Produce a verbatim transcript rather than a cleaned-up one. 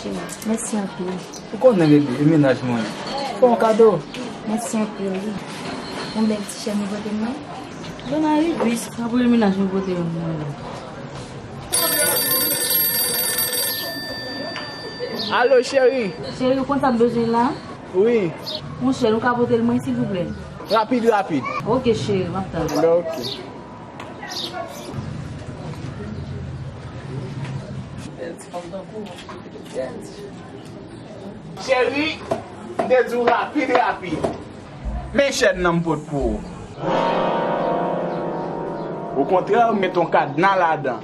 Cheri, mèsi anpil. Ou konnen, bebe, e mennaj mwen. Fè yon kado. Mèsi anpil, wi. Yon bèl ti chèn ou pote mwen. Bon, Marie, bis, apre mennaj mwen pote yon mwen. Alo, cheri. Cheri, ou konn sa m bezwen la? Wi. Yon chèn, ou ka pote l mwen, silvouplè? Rapid, rapid. Ok, cheri, m ap tann. Enben, ok. Cheri, m te di w rapid, rapid. Men chèn nan m pot pou ou. Okontrè, m met yon kadna ladan.